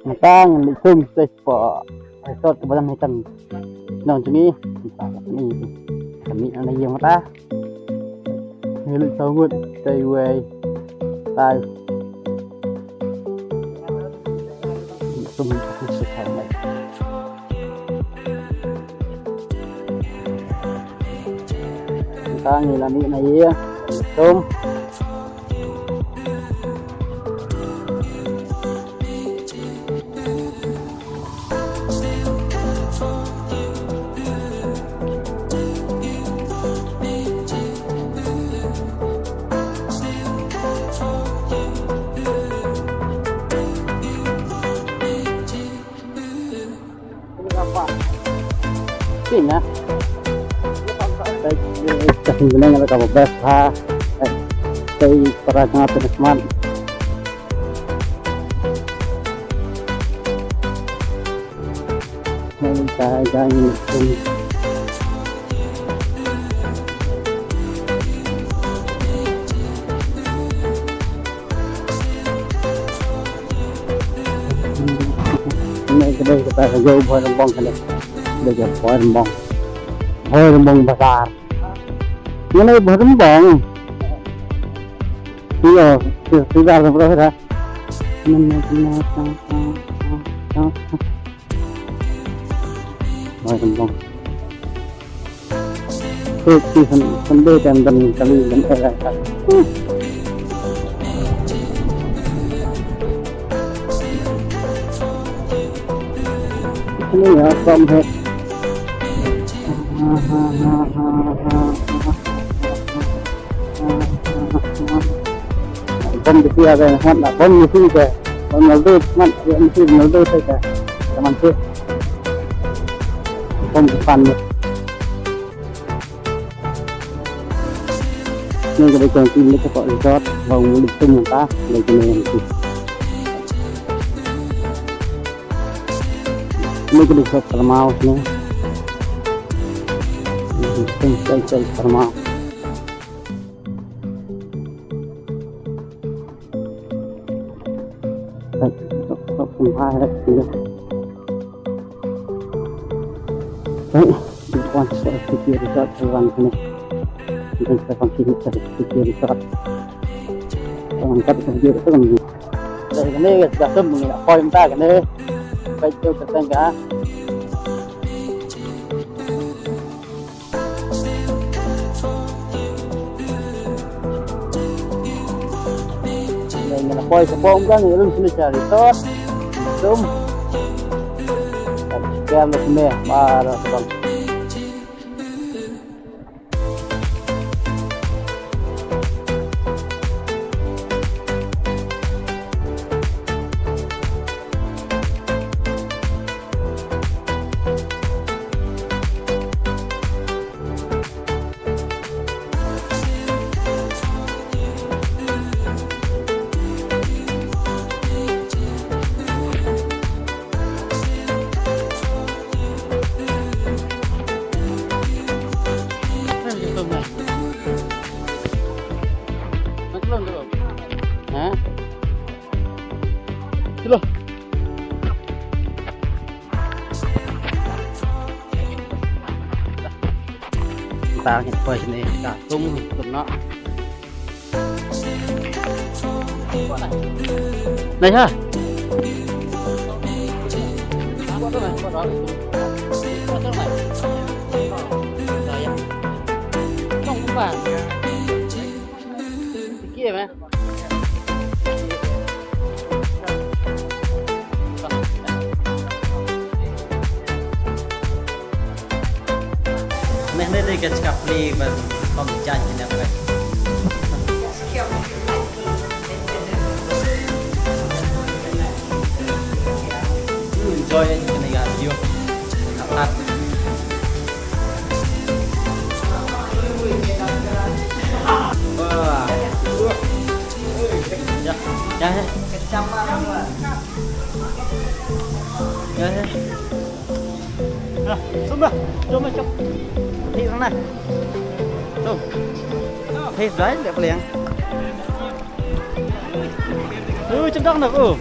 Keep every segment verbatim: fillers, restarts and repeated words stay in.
Mynta ngi leit tum sha resort kaba dang heh tam nong jong ngi. Mynta ngi ka mih na ïing mynta. Ngi leit saw ngut tei wei tai. Tum sha resort. Mynta ngi la mih na ïing. Tum. Sini. Ka sini bneng ka ba best ha. Tei para nga tu smat. Ka ka ni. Nai ka dei kata ka jauh Bhoirymbong ka dei. Dei ka Bhoirymbong. Bhoirymbong Bazar. Ngan ai Bhoirymbong. Iyo, sida sida. Bhoirymbong. Khuti san san de dan dan kali dan era. Ini ya from head. Bom di sia ke mat nak bom di sini ke. Bom di sini mat ya di sini bom di sini ke. Teman sih. Bom depan ni. Ni ka dei ka team ni ka resort ba u lip tum mynta dei ka ni. Ni ka dei resort Kyrmao ni. Ni ka dei resort Kyrmao. Baik, tok, tok, kumba, baik, sini. Baik, di depan saya fikir resort, jalan sini. Di depan kiri saya fikir resort. Jalan kat fikir resort. Dari sini, kita semua nak poin tak kena. Baik, tu, kata enggak. Ngi la poi shapoh, ngi la lum sha resort. Lum. Kem la sha me, baroh sha bang. Ha? Chalo. Ntar ngi poi shane ka tum tum noh. Nai ha. Kia me. Neh, neh, neh, ka chika pli ban pom jan kine pre. Enjoy kine ga video. Apat. Wah. Ya, ya, ya. Ya, ya. Ah, sum dah. Jom, jom. Hei, sana. Sum. Hei, dah, dah peliang. Tu, cendang dah, oh.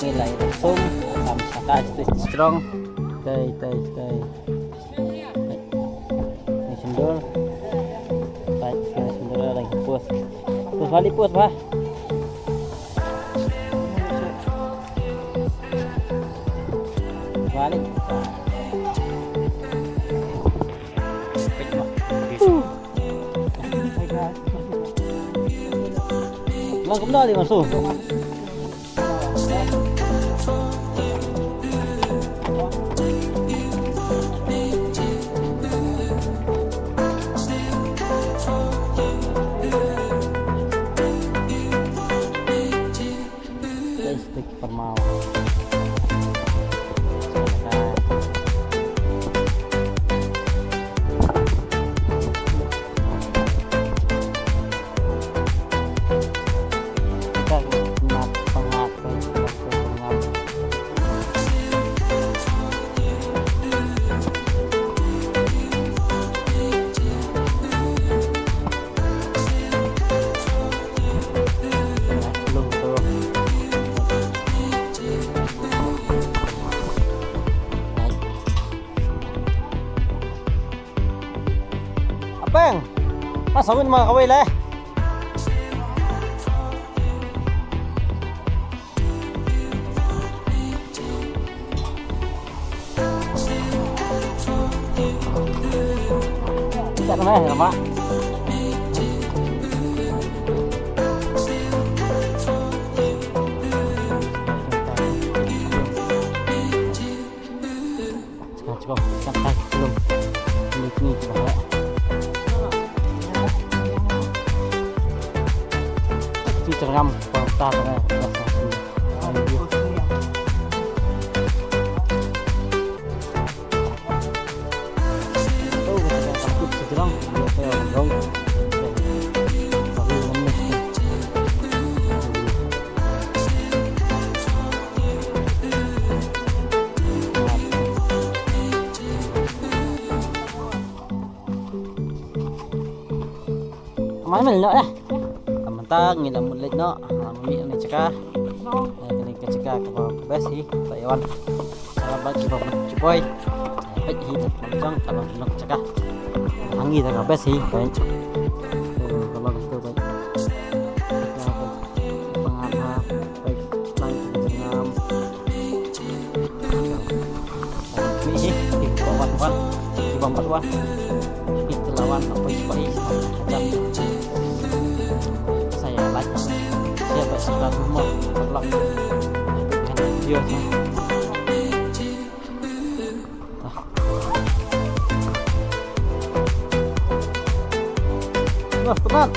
Ngi lai sum, sam saka stage strong. Tei, tei, tei. Ni sindur. Tei, ni sindur lagi post. Post balik, post bah. Balik. Mang kumno li masu. Guys, tek permau. Apeng, pas sawin ma kawei le. Mai mel noh eh. Mynta ngi la mut leit noh. Mami ni jaka. Kane ka jaka kaba best hi Taiwan. Kaba best hi ba mut juboi. Peit hi ba jong kaba nok jaka. Hangi da ka best hi. Peit. Kaba best hi. Peit. Peit. Peit. Peit. Peit. Peit. Ni hi, hi, bam bam wan. Hi bam bam wan. Hi, te lawan, apa, hi, hi. Macam saya like. Saya tak suka rumah. Vlog. Yo. Bos, tepat.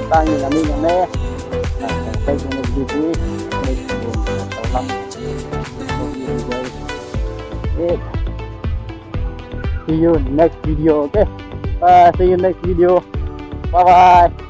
Tang ïa lami lami. See you next video, okay? Bye, see you next video. Bye bye.